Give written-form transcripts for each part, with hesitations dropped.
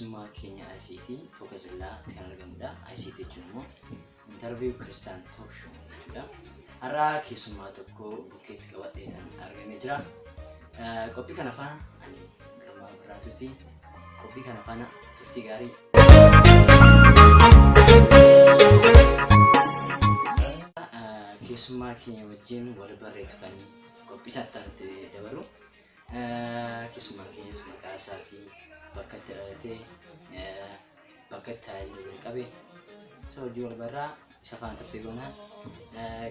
Keessummaa keenya ICT Fokazillaatti kan argamudha. ICT jechuun immoo Interview Christian Talk Show jechuudha. Har'a keessummaa tokko bukkeetti qabadhee kan argamee jira. Qophii kana faana ani Girmaa Birraatuuti. Qophii kana faana turtii gaarii. Keessummaa keenya wajjin wal barreetu kan qophii isaatti nutti dabalu. Keessummaan keenyas maqaa isaa fi bakka itti dhalatee, bakka itti tajaajila jalqabe isa hojii wal barraa isa faana turtii goonaa.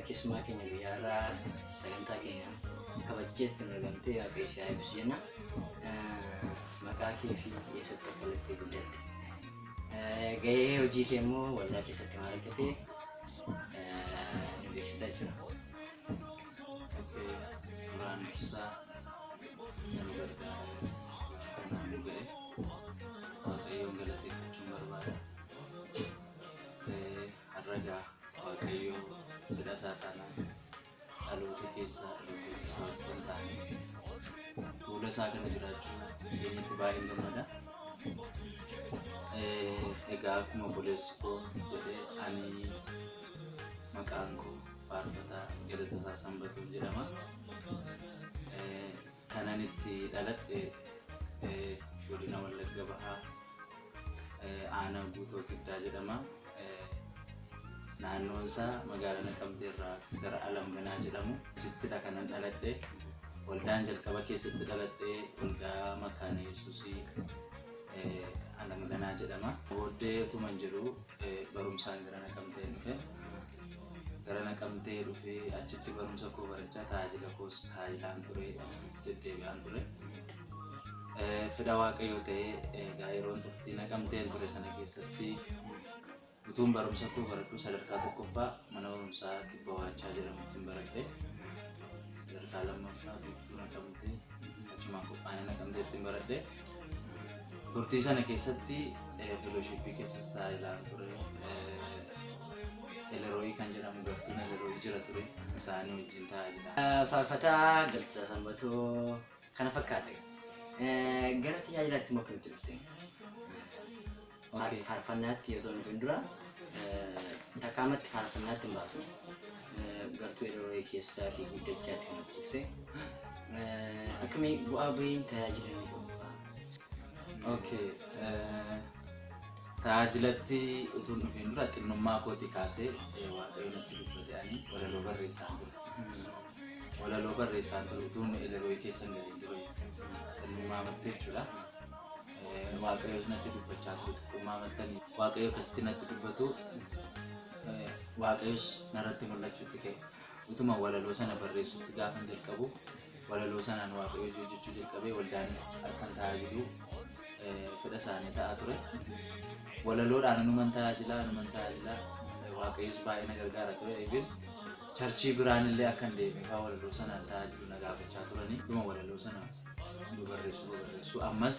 Keessummaa keenya guyyaa irraa sagantaa keenya kabajjeetti nu argamtee Waaqayyo si haa eebbisu jenna. Maqaa kee fi eessatti akka dhalattee guddatte. Gahee hojii kee immoo waldaa keessatti maal akka ta'e nu beeksista jechuudha. Okay, duraan dursaa isa nu gargaaree kanaan nu ga'e Waaqayyoon galateeffachuun barbaada. Har'a egaa Waaqayyo fedha isaa taanaan dhaloota keessaa dhaloota isaa wajjin taanee fuula isaa kana jiraachuu keenyatti baay'een gammada. Egaa akkuma obboleessi koo jedhee, ani maqaan koo Faarfataa Galatasaa Sanbatuu jedhama. Kanan itti dhaladhe godina Wallagga Bahaa, aanaa Guutoo Giddaa jedhama. Naannoon isaa magaalaa Naqamtee irraa gara Alamganaa jedhamu. Achittidha kanan dhaladhe. Waldaan jalqaba keessatti dhaladhe waldaa Makaana Yesuusii Alamganaa jedhama. Booddee utuman jiru barumsaan gara Naqamtee dhufe. Gara Naqamtee dhufee achitti barumsa koo barachaa, tajaajila koos tajaajilaan ture, achittis deddeebi'aan ture. Fedha Waaqayyoo ta'ee egaa yeroon turtii Naqamteen ture sana keessatti utuun barumsa koo baradhu sadarkaa tokkoffaa mana barumsaa Kibba Waachaa jedhamutti baradhe. Sadarkaa lammaffaa Biiftuu Naqamtee, achumaan qophaa'ina Naqamteetti baradhe. Turtii sana keessatti fellowshippii keessas tajaajilaan ture. Elerooyii kan jedhamu, gartuun Elerooyii jira ture. Isaanii wajjin tajaajilaa. Faarfataa Galatasaa Sanbatoo kana fakkaata. Gara tajaajilaatti immoo akkamitti dhufte? Faarfannaatti osoo hin dhufin dura, takkaamatti faarfannaatti hin baasu. Gartuu Elerooyii keessaatii guddachaatti kan dhufte. Akkamii bu'aa bahiin tajaajila inni qabu fa'a? Okay. Tajaajilatti utuu hin dhufin dura xinnummaa kootii kaasee Waaqayyo natti dubbate, ani walaloo barreessaan ture. Walaloo barreessaan ture utuun Elerooyii keessa hin galin dura, xinnummaa mattee jechuudha. Waaqayyos natti dubbachaa ture xiqqummaa mattanii. Waaqayyo akkasitti natti dubbatu, Waaqayyos narratti mul'achuutti ka'e. Utuma walaloo sana barreessuutti gaafan jalqabu, walaloo sanaan Waaqayyo hojii hojjechuu jalqabee, waldaanis akkan tajaajilu fedha isaanii ta'aa ture. Walaloodhaan anuman tajaajilaa, anuman tajaajilaa, Waaqayyos baay'ee na gargaara ture. Even churchii biraan illee akkan deemee fa'aa walaloo sanaan tajaajilu na gaafachaa turanii. Utuma walaloo sana babarreessuu babarreessuu ammas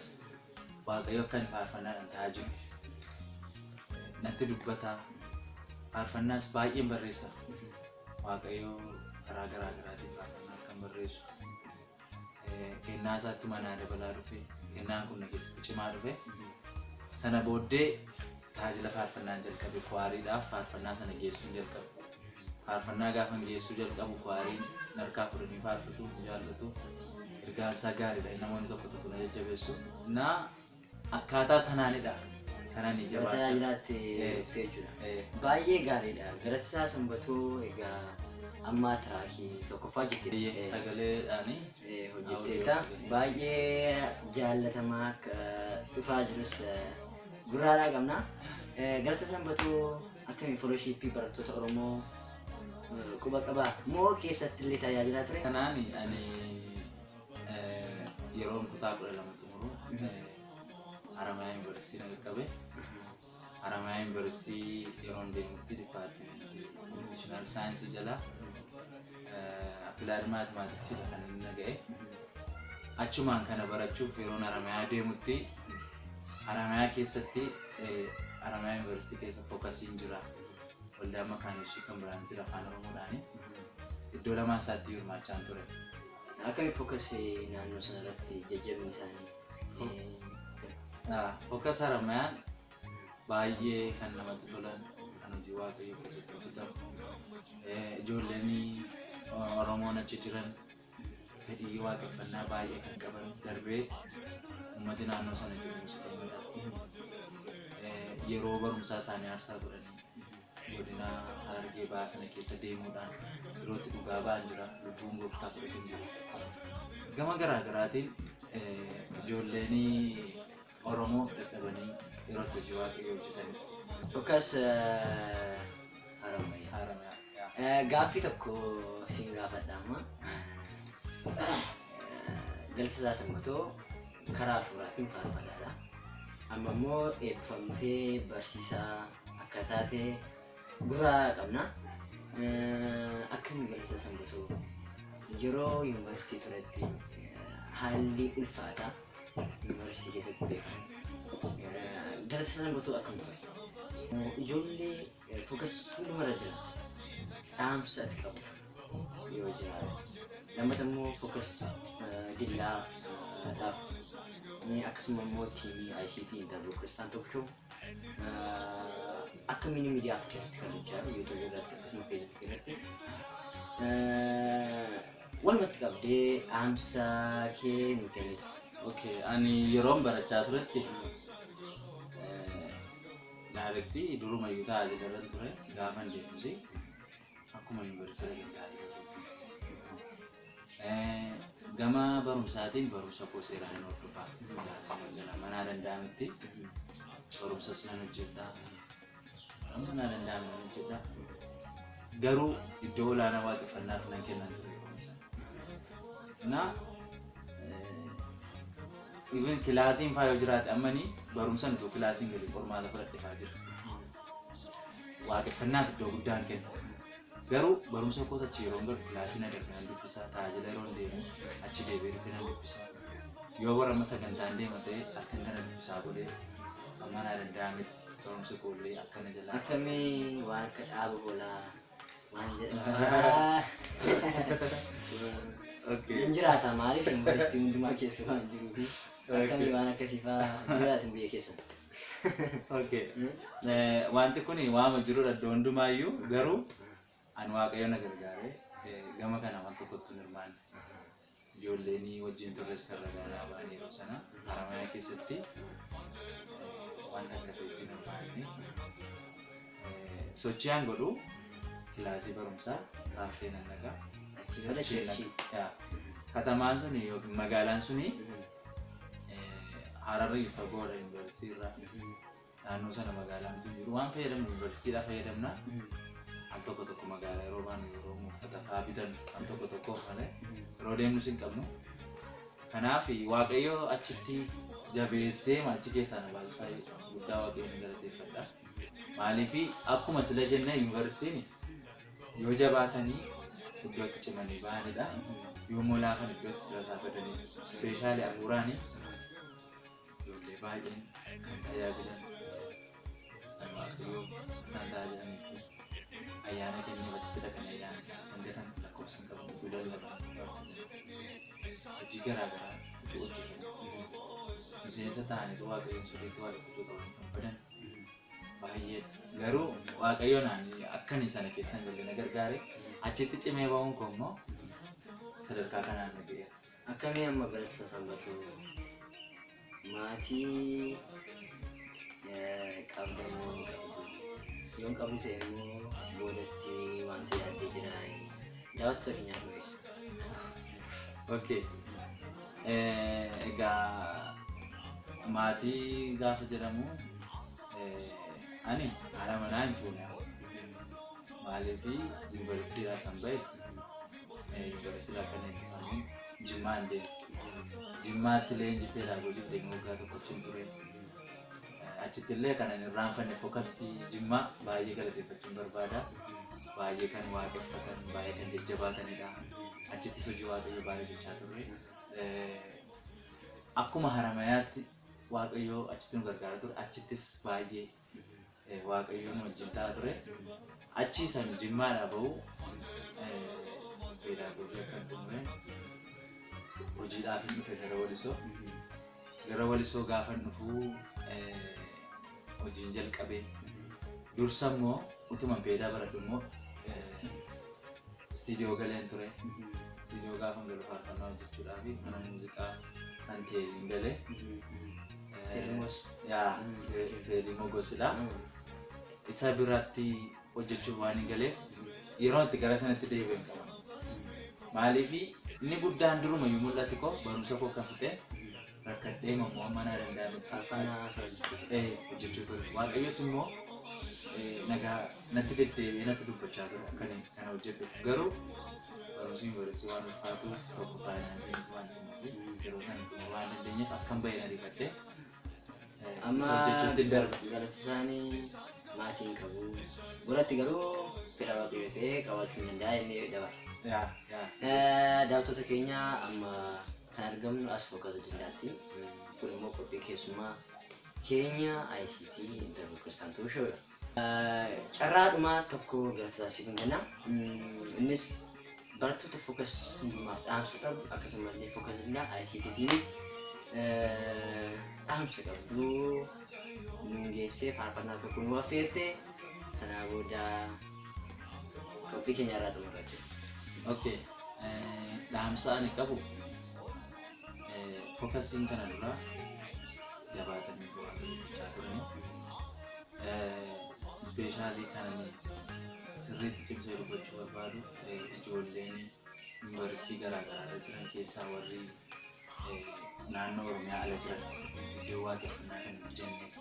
Waaqayyo akka inni faarfannaadhaan tajaajilu natti dubbata. Faarfannaas baay'een barreessa. Waaqayyo karaa garaa garaatiin faarfannaa akkan barreessu kennaa isaatti manaa dabalaa dhufe. Kennaan kun na keessatti cimaa dhufe. Sana booddee tajaajila faarfannaan jalqabe, choiriidhaaf faarfannaa sana geessuun jalqabe. Faarfannaa gaafan geessuu jalqabu choiriin narkaa fudhanii faarfatu, jaallatu. Ergaan isaa gaariidha. Namoonni tokko tokko na jajjabeessu. Na akkaataa sanaanidha kan ani Gara jabaachaa. tajaajilaatti dhufte jechuudha. Baay'ee gaariidha. Galatasaa Sanbatoo, egaa amma trackii tokkoffaa hojjettee Sagaleedhaani. Hojjetteetta. Baay'ee jaallatamaa akka dhufaa jirus gurraadhaa qabna. Galata Sanbatoo, akkamii fellowshippii barattoota Oromoo quba qabaa moo keessatti illee tajaajilaa ture? Kanaani ani yeroon kutaa 12 xumuru Haramayaa Yuunivarsiitii na qaqqabe. Haramayaa Yuunivarsiitii yeroon deemutti departmentii computational science jala applied mathematicsiidha kan inni na ga'e. Achumaan kana barachuuf yeroon Haramayaa deemutti, Haramayaa keessatti, Haramayaa Yuunivarsiitii keessa focusiin jira. Waldaa Makaanisii kan biraan jira afaan Oromoodhaani. Iddoo lamaan isaatti hirmaachaan ture. Akkamii focusii naannoo sana irratti jajjabni isaanii? Focus Haramayaan baay'ee kan namatti tolan, kan hojii Waaqayyoo keessatti hojjetamu. Ijoolleen Oromoon achi jiran fedhii waaqeffannaa baay'ee kan qaban, darbee uummati naannoo sana jiru musliimidha. Yeroo barumsaa isaanii aarsaa godhanii godina Harargee Bahaa sana keessa deemuudhaan yeroo itti dhugaa ba'an jira. Lubbuun gooftaa fudhatan jiru. Gama garaa garaatiin ijoolleen Oromoo dadhabanii yeroo itti hojii Waaqayyoo hojjetanidha. Focus Haramayaa. Haramayaa. Gaaffii tokko siin gaafadha amma. Galatasaa Sanbatoo karaa hafuuraatiin faarfataadha. Amma immoo eebbifamtee barsiisaa akka taate gurraa qabna. Akkamiin Galatasaa Sanbatoo yeroo yuunivarsiitii turetti haalli ulfaataa yuunivarsiitii keessatti beekamu. Galatasaa Sanbatoo akkam ture? Ijoollee Focus hundumarra jira. Dhaamsa ati qabu yoo jiraate. Lammata immoo Focus Dillaa dhaaf akkasuma immoo tiimii ICT Interview Kristaan Talk Show akka mini miidiyaa keessatti kan hojjetu YouTube irratti akkasuma Facebook irratti walumatti qabdee dhaamsa kee nu kennita. Okay, ani yeroon barachaa turetti directly durumayyuu tajaajila irra ture. Gaafan deemusi akkuma yuunivarsiitii dhaqeen tajaajila ture. Gama barumsaatiin barumsa koo seeraan hin hordofaa. Kilaasii nan gala, manaa danda'ametti barumsas nan hojjedha. Amma naa danda'ame nan hojjedha. Garuu iddoo olaanaa waaqeffannaaf nan kennan ture yeroo sana. Na even kilaasiin faa yoo jiraate ammanii barumsan utuu kilaasiin gadi qormaata fudhadhe faa jira. Waaqeffannaaf iddoo guddaan kenna. Garuu barumsa koos achi yeroo galu kilaasii na darbe nan dubbisa. Tajaajila yeroo deemu achi deebi'ee dhufe nan dubbisa. Yoo barama sagantaan deema ta'e halkan kana dubbisaa godhee amma naa danda'ametti barumsa koollee akkana jalaa. Akkamii waan akka dhaaba hoolaa waan jedhamu Okay. hin jiraata, maaliif yuunivarsiitii hundumaa keessa waan jiruufi akkamii waan akkasii fa'aa jira isin biyya keessa? Okay. Wanti kun waama jirudha iddoo hundumaayyuu, garuu ani Waaqayyo na gargaaree gama kana waan tokkotti hin hirmaanne. Ijoolleen wajjin turres kan ragaa ba'an yeroo sana Haramaya keessatti wanta akkasiitti hin hirmaanne. Sochii an godhu kilaasii barumsaa kaaffee nan dhaqa. Achi booda church. Yaa. Katamaan suni yookiin magaalaan suni Hararri fagoodha yuunivarsiitii irraa. Naannoo sana magaalaan tun jiru waan fayyadamnu yuunivarsiitiidhaa fayyadamna. Al tokko tokko magaalaa yeroo baanu yeroo uffata fa'aa bitannu al tokko tokkoof malee yeroo deemnus hin qabnu. Kanaaf Waaqayyo achitti jabeessee achi keessaa na baasuu isaa guddaa Waaqayyoon galateeffadha. Maaliif akkuma sila jennee yuunivarsiitiin yoo jabaatanii iddootti cimanii bahanidha. Yommuu laafan iddootti sirrataa badanii, especially hafuuraanii ijoollee baay'een kan tajaajilan kan Waaqayyoo isaan tajaajilanii fi ayyaana kennee achitti dhaqanii ayyaana isaanii kan gatan lakkoofsa hin qaban, utuu lallaban, hojii garaa garaa utuu hojjetan, miseensa ta'aniitu Waaqayyoon sirriitti waaqeffachuu qaban kan badan baay'ee. Garuu Waaqayyoon ani akkan sana keessa hin galle na gargaare. Achitti cimee ba'uun koo immoo sadarkaa kanaan na ga'eera. Akkamii amma Galata Sanbatuu maatii qabda moo hin qabdu? Yoo hin qabdu ta'e immoo boodatti wanti yaaddee jira daawwattoota keenyaaf nu ibsa. Okay. Egaa maatii gaafa jedhamu ani haadha manaa hin fuune. Maaliif yuunivarsiitiidhaa san bahe yuunivarsiitiidhaa kan eebbifame Jimmaan deeme. Jimmaatti leenjii peedaagoojii deemee waggaa tokkochi ture. Achitti illee kan ani irraanfanne Focusii Jimmaa baay'ee galateeffachuun barbaada. Baay'ee kan waaqeffatan, baay'ee kan jajjabaatanidha. Achittis hojii Waaqayyoo baay'ee hojjechaa turre. Akkuma Haramayaatti Waaqayyoo achitti nu gargaaraa ture. Achittis baay'ee Waaqayyoo nu wajjin ta'aa ture. Achii san Jimmaadhaa bahu peedaagoojii akkan xumure hojiidhaaf hin dhufe gara Walisoo. Gara Walisoo gaafan dhufuu hojiin jalqabee dursa immoo utuma beedaa baradhu immoo istiidiyoo galeen ture. Istiidiyoo gaafan galu faarfannaa hojjechuudhaaf mana muuziqaa kan Teeliin galee. Teelimos. Yaa, Teelii Mogosidha. Isa biratti hojjechuuf waan hin galeef yeroo itti gara sanatti deebi'u hin qaban. Maaliif inni guddaan durumayyuu mul'ati koo barumsa koo kan fixee rakkadhee immoo mana danda'ametti Faarfannaa isaa hojjechuu. Hojjechuu ture. Waaqayyos immoo nagaa natti deddeebi'ee natti dubbachaa ture akka inni kana hojjedhu. Garuu barumsi yuunivarsiitii waan ulfaatuuf tokko faayinaansiinis waan cimuuf yeroo sana xumuruu waan dandeenyeef akkan bahe na rifadhee Amma isa hojjechuutti darbe. Galata isaanii maatiin qabu. Godhatti garuu fedha Waaqayyoo ta'ee qabaachuu hin danda'a inni dabala. Yaa yaa. Daawwattoota keenya, amma kan argamnu as Focus Dillaatti. Kun immoo qophii keessumaa keenya ICT Interview Christian Talk Showdha. Carraadhuma tokko galata taasisuu kenna. Innis barattoota Focus hundumaaf dhaamsa qabu, akkasumallee Focus Dillaa ICT tiif dhaamsa qabdu nuun geessee faarfannaa tokko nu affeerte, sanaa booda qophii keenya irraa xumurra jechuudha. Okay. Dhaamsa ani qabu, Focusiin kana dura jabaatanii bu'aa hojjechaa turani. Especially kan ani sirriitti cimsee dubbachuu barbaadu, ijoolleen yuunivarsiitii garaa garaa irra jiran keessaa warri naannoo Oromiyaa ala jiran iddoo waaqeffannaa kan hin mijanneef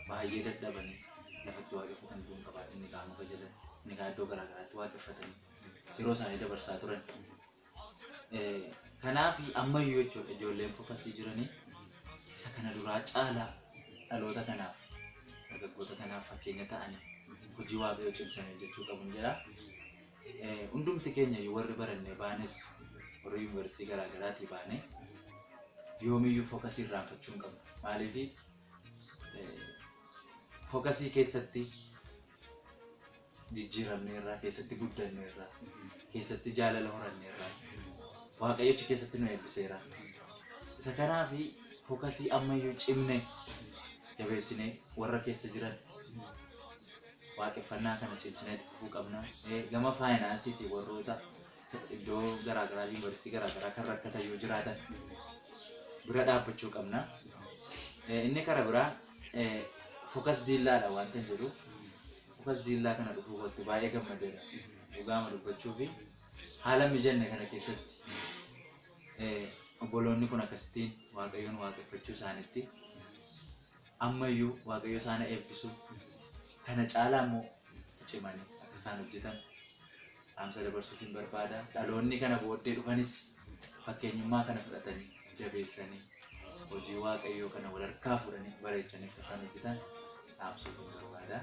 baay'ee dadhabanii lafatti waaqeffatan iddoo hin qabaatin, ni kaan muka jala, ni kaan iddoo garaa garaatti waaqeffatanii yeroo isaanii dabarsaa turan. Kanaaf ammayyuu jechuudha ijoolleen Focusii jiranii isa kana duraa caalaa dhaloota kanaaf, dargaggoota kanaaf fakkeenya ta'anii hojii Waaqayyoo cimsanii hojjechuu qabu jedha. Hundumti keenya iyyuu warri barannee baanes, warri yuunivarsiitii garaa garaatii baane, yoomiyyuu Focusii irraanfachuu hin qabnu. Maaliif Focusii keessatti jijjiiramneerra, keessatti guddanneerra, keessatti jaalala horanneerra, Waaqayyochi keessatti nu eebbiseera. Isa kanaaf Focusii ammayyuu cimne jabeessinee warra keessa jiran waaqeffannaa kana cimsinee itti fufuu qabna. Gama faayinaansiitii warroota iddoo garaagaraa, yuunivarsiitii garaagaraa kan rakkatan yoo jiraatan bira dhaabbachuu qabna. Inni kara biraa Focus Diillaadha wanta hin jedhu. Focus Diillaa kana dhufuu kootti baay'ee gammadeera. Dhugaama dubbachuu fi haala mijanne kana keessatti obboloonni kun akkasittiin Waaqayyoon waaqeffachuu isaaniitti ammayyuu Waaqayyo isaan eebbisu, kana caalaa immoo itti cimanii akka isaan hojjetan dhaamsa dabarsuuf hin barbaada. Dhaloonni kana booddee dhufanis fakkeenyummaa kana fudhatanii jabeessanii hojii Waaqayyoo kana wal harkaa fuudhanii bareechanii akka isaan hojjetan dhaamsuuf hin barbaada.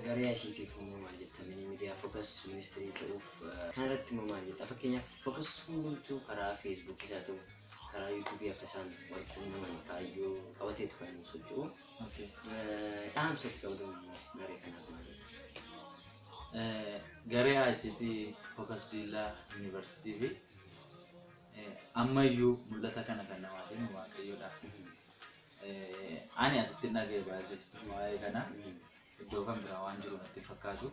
Garee ICTf immoo maal jetta? Mini miidiyaa Focus Ministry ta'uuf kanarratti immoo maal jetta? Fakkeenyaaf Focus hundumtuu karaa Facebookii haa ta'u karaa YouTubeii akka isaan wal quunnaman kaayyoo qabateetu kan inni socho'u. Dhaamsa itti qabdu immoo garee kanaaf maal jetta? Garee ICT Focus Diillaa Yuunivarsiitii fi ammayyuu mul'ata kana kan namaa kennu Waaqayyoodha. Ani asitti hin dhaga'e baay'ee waa'ee kana, iddoo kan biraa waan jiru natti fakkaatu.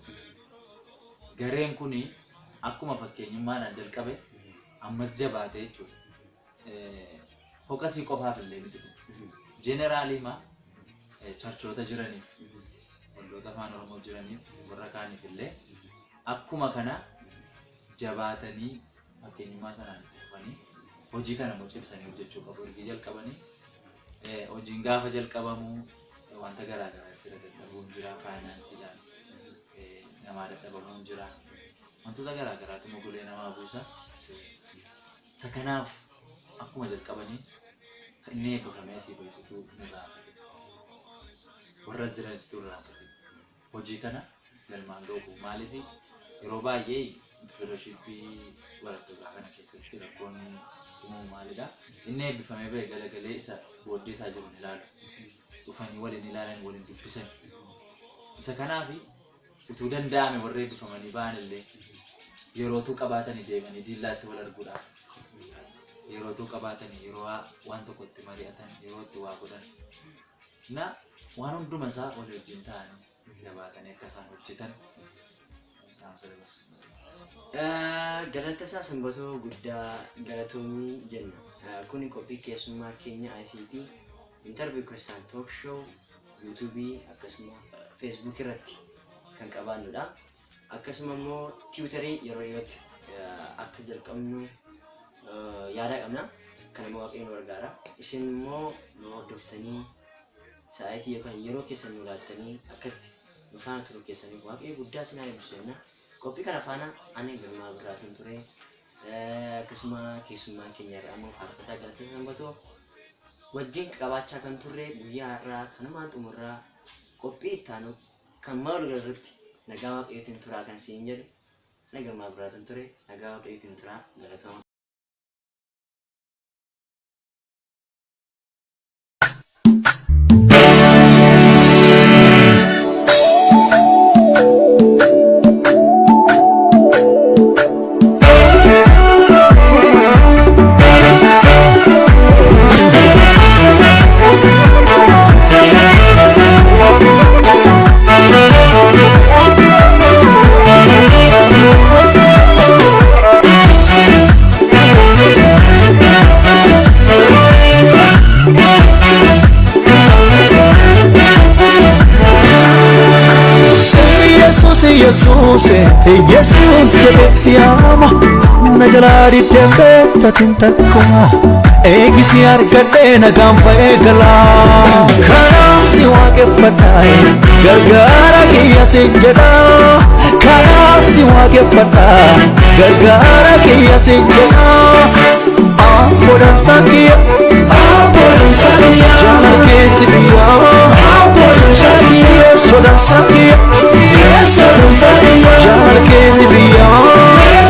Gareen kuni akkuma fakkeenyummaadhaan jalqabe ammas jabaate jechuudha. Focusii qofaaf illee miti kun. Generally maa churchoota jiraniif, waldoota afaan Oromoo jiraniif, warra kaaniif illee akkuma kana jabaatanii fakkeenyummaa sanaan itti fufanii hojii kana immoo cimsanii hojjechuu qabu. Ergi jalqabanii hojiin gaafa jalqabamu wanta garaa garaa jira, dadhabuun jira, faayinaansiidhaan namaa dadhabamuun jira, wantoota garaa garaatu mogolee namaa buusa. Isa kanaaf akkuma jalqabanii kan inni eebbifamee asii baay'isutu nurraa warra jiranisitu irraa hojii kana galmaan ga'u. Maaliif yeroo baay'ee fellowshippii barattootaa kana keessatti rakkoon uumamu maalidha? Inni eebbifamee ba'e galagalee isa booddee isaa jiru ni ilaalu. Dhufanii waliin ilaalan, waliin dubbisan. Isa kanaaf utuu danda'ame warra eebbifamanii ba'an illee yerootu qabaatanii deemanii Diillaatti wal arguudhaaf Yerootu qabaatanii yeroo waan tokkotti mari'atan yeroo itti waa godhan. Na waan hunduma isaa walii wajjin ta'anii jabaatanii akka isaan hojjetan dhaamsa dabarsu. Galata isaa Sanbatoo guddaa galatoomii jenna. Kuni qophii keessummaa keenya ICT Interview Christian Talk Show YouTube akkasuma Facebook irratti kan qabaannudha. Akkasuma immoo Tiwiitarii yeroo dhiyootti akka jalqabnu yaada qabna. Kana immoo Waaqayyo nu gargaara. Isin immoo nu hordoftanii sa'aatii yookaan yeroo keessan nu laattanii akkatti nu faana turu keessaniif Waaqayyo guddaa isin haa eebbisu jenna. Qophii kana faana ani Girmaa Birraatiin ture. Akkasuma keessummaan keenya irraa immoo Faarfataa Galateessa Sanbatoo wajjin qabaachaa kan turre guyyaa har'aa kanumaan xumurraa qophii itti aanu kan maal irratti nagaa Waaqayyootiin turaa kan siin jedhu ani Girmaa Birraatiin ture, nagaa Waaqayyootiin turaa, galatooma. Yesus Yesus Yesus jedhee si yaama na jalaa diddeen beektatiin takkuma eegisi argadhee nagaan ba'ee galaa karaa si waaqeffadhaa gargaara kiyya si jedha karaa si waaqeffadhaa gargaara kiyya si jedha Abboodhaan saakiyya Abboodhaan saakiyya jaalala keetti biyya Abboodhaan saakiyya sodaan saakiyya Sodaan saakiyya jaalala keetti biyya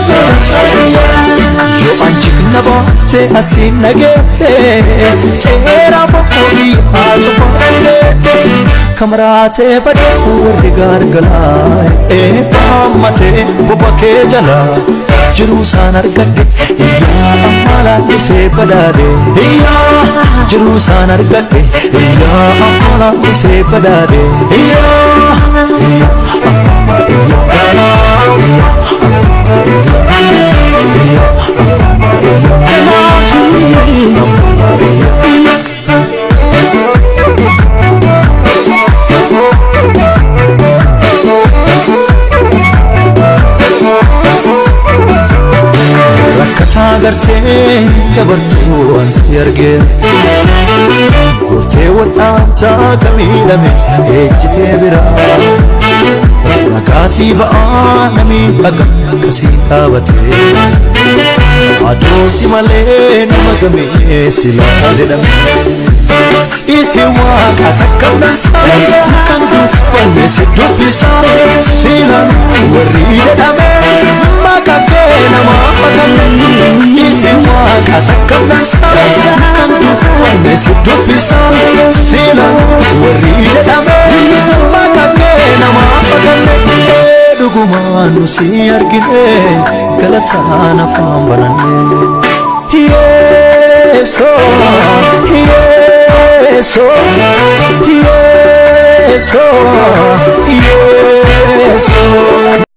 Sodaan saakiyya yoo anjigna baatte asiin nageette ceeraa fokkoo cufa dandeette kamaraatee badee warri gargalaa eebba hammatee boba kee jalaa jiruu isaan argadhe iyyaa amma laallisee badhaadhe iyyaa jiruu isaan argadhe iyyaa amma laallisee badhaadhe iyyaa iyyaa amma iyyaa iyyaa amma iyyaa iyyaa amma iyyaa amma iyyaa. Rakkataa gartee dabartuu waan si argee gortee wal'aantaa kamiidhame ejjitee biraa ragaasii ba'aa namii haqa akkasii dhaabatee adoosi malee nama gamee silaa jedhame. Isi waaqa takka dansaa kan dubbanne si dubbisaa silaan warri jedhame maqaa kee namaa maqame. Isi waaqa takka dansaa kan dubbanne si dubbisaa silaan warri jedhame maqaa kee namaa maqame. Dhugumaan nu si argine galataan afaan bananne. Yeesoo Yeesoo Yeesoo Yeesoo.